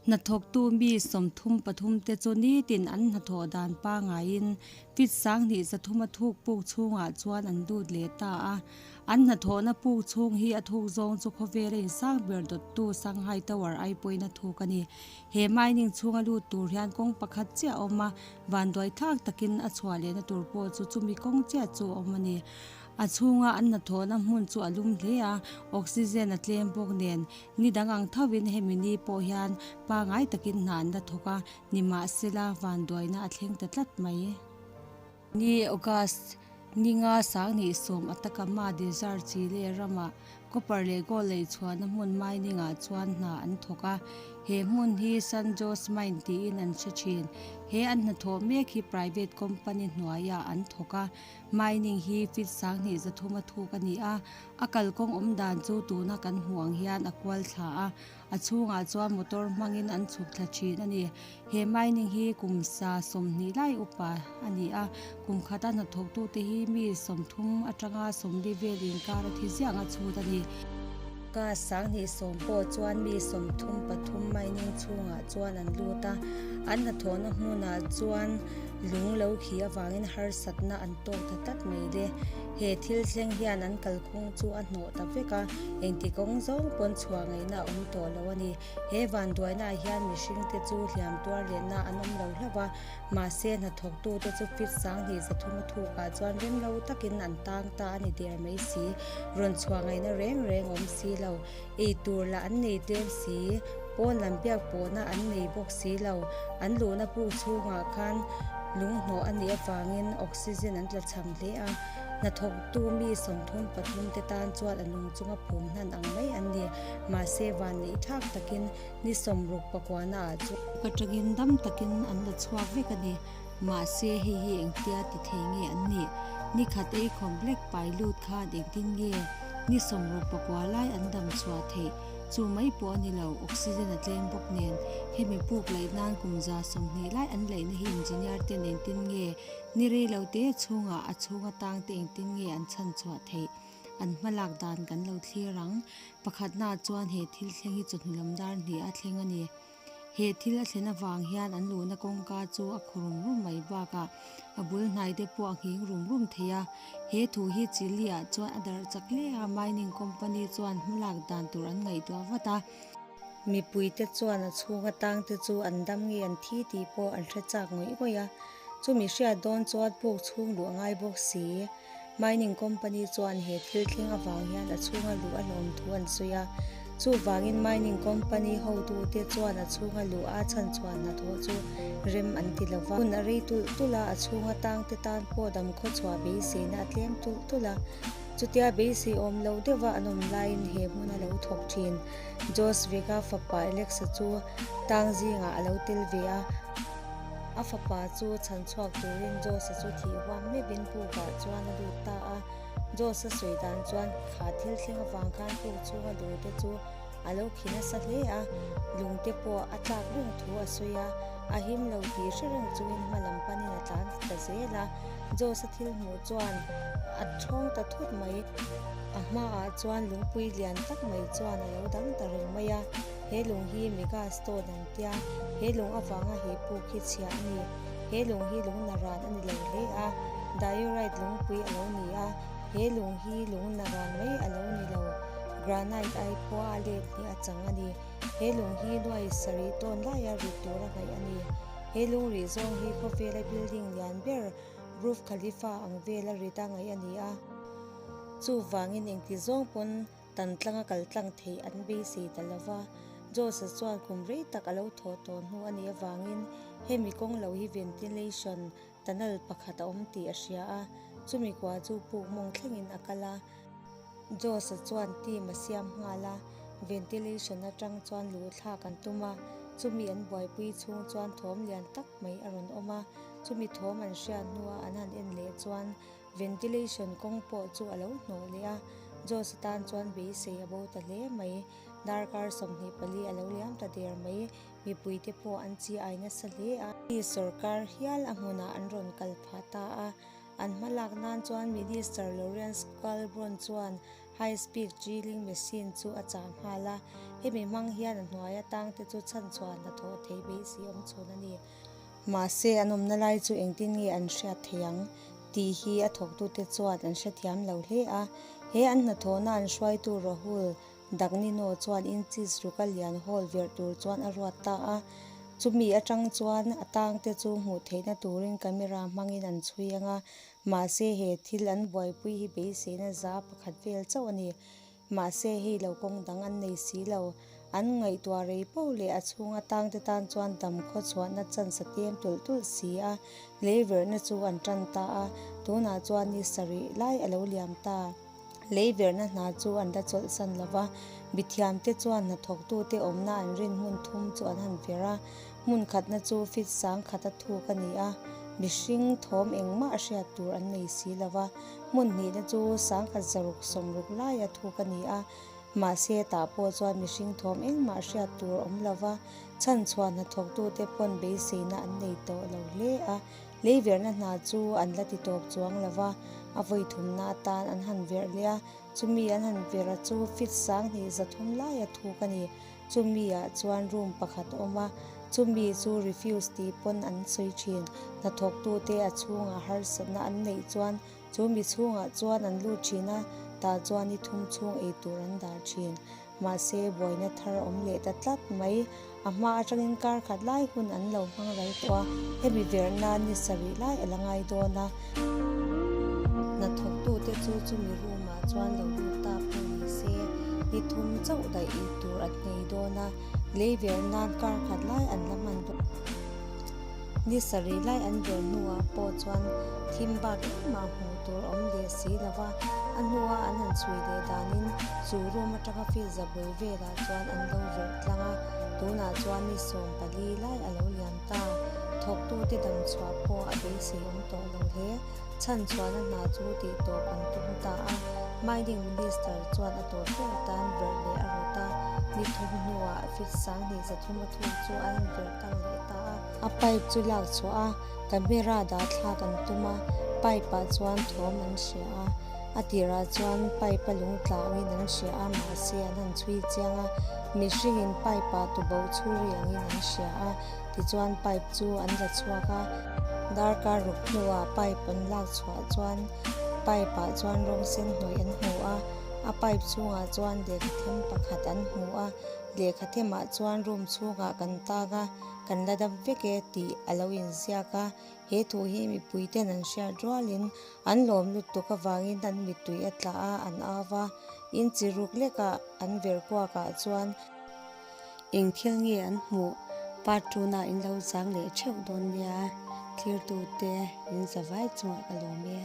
Hnathawktu mi 33 te chu nitin an hnathawh dan pangaiin feet 23 a thuk puk chhungah chuan an lut leh ta a. An hnathawhna puk chhung hi a thuk zawng chu khawvela insang ber dawttu Shanghai Tower ai pawhin a thuk a ni. He mining chhunga lut tur hian kawng pakhat chiah a awm a, vanduai thlak takin a chhuah lehna tur pawh chu chumi kawng chiah chu a awm a ni. A chhunga an hnathawhna hmun chu a lum hle a, oxygen a tlem bawk nen ni dang ang thovin hemi ni pawh hian pangai takin hna an la thawk a, nimahsela vanduaina a thleng ta tlat mai. Ni August ni nga 2010 Atacama Desert Chile ramah Copper leh gold lei chhuahna hmun mining ah chuan hna an thawk a, he hmun hi San Jose Mine tiin an hre thin. He an hnathawh mek hi private company hnuaiah an thawk a, mining hi feet 23 a thuk a ni a, a kalkawng awm dan chu tuna kan hmuh ang hian a kual thla a, a chhungah chuan motor hmangin an chhuk thla thin a ni. He mining hi kum sa 20 lai upa a ni a, kum khata hnathawktute hi mi 30 atanga 40 vel inkar a thi ziah anga chhut a ni. Ka 2010 pawh chuan mi 33 mining chhungah chuan an lut a, an hnathawhna hmunah chuan lung lo khi avangin harsatna an tawk ta tlat mai le. He thil thleng hian an kalkawng chu a hnawh ta vek a, engti kawng zawng pawn chhuah ngaihna a awm tawh lo a ni. He vanduaina ah hian mihring te chu hliam tuar lehna an awm lo hlauh a, mahse hnathawktu te chu feet 23 a thuk ah chuan rem lo takin an tang ta a ni der mai si. Rawn chhuah ngaihna reng reng awm si lo, ei tur lah an nei tlem si, pawn lam biak pawhna an nei bawk si lo. An luhna puk chhungah khan lung hnawh a nih avangin oxygen an tla cham hle a, hnathawktu mi 33 te tan chuan a nung chunga phum hnan ang mai an ni. Mahse van neih thlak takin ni 69 na ah chuan. Ka tangin dam takin an la chhuak vek a ni. Mahse hei hi engtia ti thei nge an nih? Ni khat ei khawm hlek pai lut khan engtin nge ni 69 lai an dam chhuah theih? Chu mai pawh a ni lo, oxygen a tlem bawk nen. Hemi puk laih nan kum 20 lai an laihna hi engineer ten engtin nge ni rei lo te chhungah a chhung atang te engtin nge an chhan chhuah theih? An hmalak dan kan lo thlir ang. Pakhatna chuan he thil thleng hi chawhnu lam dar hnih a thleng a ni. He thil a thlen avang hian an luhna kawngka chu a khu rum rum mai bakah a bul hnai te pawh a nghing rum rum thei a. He thu hi Chile ah chuan a darh chak hle a, mining company chuan hmalak dan tur an ngaihtuah vat a. Mipui te chuan a chhung atang te chu an dam nge an thi tih pawh an hre chak ngawih ngawih a. Chumi hriat dawn chuan puk chhung luh a ngai bawk si. Mining company chuan he thil thleng avang hian a chhunga luh a hlawm thu an sawi a. Chuvangin mining company hotute chuan a chhunga luh a chhan chhuah hnathawh chu rem an ti lo va. Hun a rei tulh tulh a, a chhunga tangte tan pawh dam khaw chhuah beiseina a tlem tulh tulh a. Chutia beisei awm lo deuha an awm laiin he hmun a lo thawk thin. Jose Vega fapa Alexa chu tang zingah a lo tel ve a. A fapa chu chhan chhuak turin Jose chu thih huam meuhin pukah chuan a lut ta a. Jose sawi dan chuan kha thil thleng avang khan puk chhunga lungte chu a lo khi nasa hle a, lungte pawh a tlak reng thu a sawi a. A him lo tih hre reng chungin hma lam panin a tlan ta zel a. Jose thil hmuh chuan a thawng ta thut mai. A hmaah chuan lungpui lian tak mai chuan a lo dang ta reng mai a. He lung hi mega stone an tia, he lung avanga he puk hi chhia a ni. He lung hi lung naran a ni lo hle a, diorite lungpui a lo ni a, he lung hi lung naran mai a lo ni lo, granite ai pawh a let hnih a chang a ni. He lung hi nuai sarih tawn laia rit tura ngaih a ni. He lung rih zawng hi khawvela building lian ber Burj Khalifa ang vela rit a ngaih a ni a. Chuvangin engti zawng pawn Tan tlanga kal tlang theih an beisei ta lo va, Jose chuan kum rei tak a lo thawh tawh hnu a nih avangin hemi kawng lo hi ventilation tunnel pakhat a awm tih a hria a, chumi kua chu puk mawng thlengin a kal a. Jose chuan team a siam nghal a, ventilation atang chuan luh thlak an tum a, chumi an buaipui chhung chuan thawm lian tak mai a rawn awm a, chumi thawm an hriat hnua an han en leh chuan Ventilation kawng pawh chu a lo hnawh leh a, Jose tan chuan beisei a bo ta hle mai. Darkar 24 a lo liam ta der mai. Mipuite pawh an chi ai nasa hle a. Mi sorkar hial a hmunah an rawn kal phah ta a. An hmalak nan chuan Minister Lawrence Calbron chuan. High speed drilling machine chu a chah nghal a, hemi hmang hian a hnuai atang te chu chhanchhuah hnathawh theih beisei awm chhun a ni. Mahse, an awmna lai chu engtin nge an hriat thei ang tih hi a thawktute chuan an hrethiam lo hle a. He an hnathawhna an hruaitu Rahul Dagnino chuan inches ruka lian hawl verh tur chuan a ruat ta a. Chumi atang chuan a tangte chu hmuh theihna turin camera hmangin an chhui ang a, mahse he thil an buaipui hi beiseina za pakhat vel chauh a ni. Mahse, hei lo kawng dang an nei si lo. An ngaihtuah rei poh leh a chhunga tangte tan chuan dam khaw chhuahna chance a tlem tulh tulh si a, lei verhna chu an tan ta a, tunah chuan ni sarih lai a lo liam ta. Lei verhna hna chu an la chawlhsan lo va, mithiamte chuan hnathawktute awmna an rin hmun thum chu an han verh a, hmun khatna chu fit sang khata thuk a ni a, mihring thawm engmah hriat tur an nei si lo va. Hmun hnihna chu sangkhat zaruk sawmruk laia thuk a ni a, mahse tah pawh chuan mihring thawm engmah hriat tur awm lo va, chhanchhuah hnathawktute pawn beiseina an nei tawh lo hle a, lei verhna hna chu an la ti tawp chuang lo va, a vawi thumna atan an han verh leh a, chumi an han verh a chu fit sanghnih zathum laia thuk a ni. Chumi ah chuan room pakhat a awm a, chumi chu refuse tih pawn an sawi thin. Hnathawktute a chhungah harsatna an neih chuan chu mi chhungah chuan an lut thin a, tah chuan ni thum chhung ei tur an dah thin. Mahse buaina thar a awm leh ta tlat mai. A hma atangin kar khat lai hun an lo hmang ral tawh a, hemi verhna ni sarih lai a la ngai dawn a. Hnathawktute chu chumi room ah chuan lo lut ta pawh ni se, ni thum chauh daih ei tur an nei dawn a, lei ver nan kar khat lai an la hman dawn. Ni sarih lai an ver hnuah pawh chuan thim bak engmah hmuh tur a awm leh si lo va, a hnua an han chhui leh danin chu room atanga feet za bul velah chuan an lo verh tlang a, tunah chuan ni 14 lai a lo liam ta. Thawktute dam chhuah pawh a beisei awm tawh lo hle. Chhan chhuahna hna chu tih tawp an tum ta a, Mining Minister chuan a tawp ber atan verh leh a rawt a, ni thum hnuah feet 20 zathum a thuk chu an inverh tang leh ta a. A pipe chu lak chhuah a, camera dah thlak an tum a, pipe ah chuan thawm an hria a, a tirah chuan pipe a lung tla angin an hria a, mahse an han chhui chiang a, mihringin pipe ah tuboh chhuri angin an hria a, tichuan pipe chu an la chhuak a. Darkar ruk hnuah pipe an lak chhuah chuan pipe ah chuan rawng sen hnawih an hmu a, a pipe chhungah chuan lehkha them pakhat an hmu a, lehkha themah chuan room chhungah kan tang a, kan la dam vek e tih a lo inziak a, he thu hi mipui ten an hriat rualin an lawm lutuk avangin an mittui a tla a, an au va, in chi ruk lekah an verh kuakah chuan. Eng thil nge an hmuh? Part two-na in lo zang leh theuh dawn nia, thlirtute in za vai chungah ka lawm e.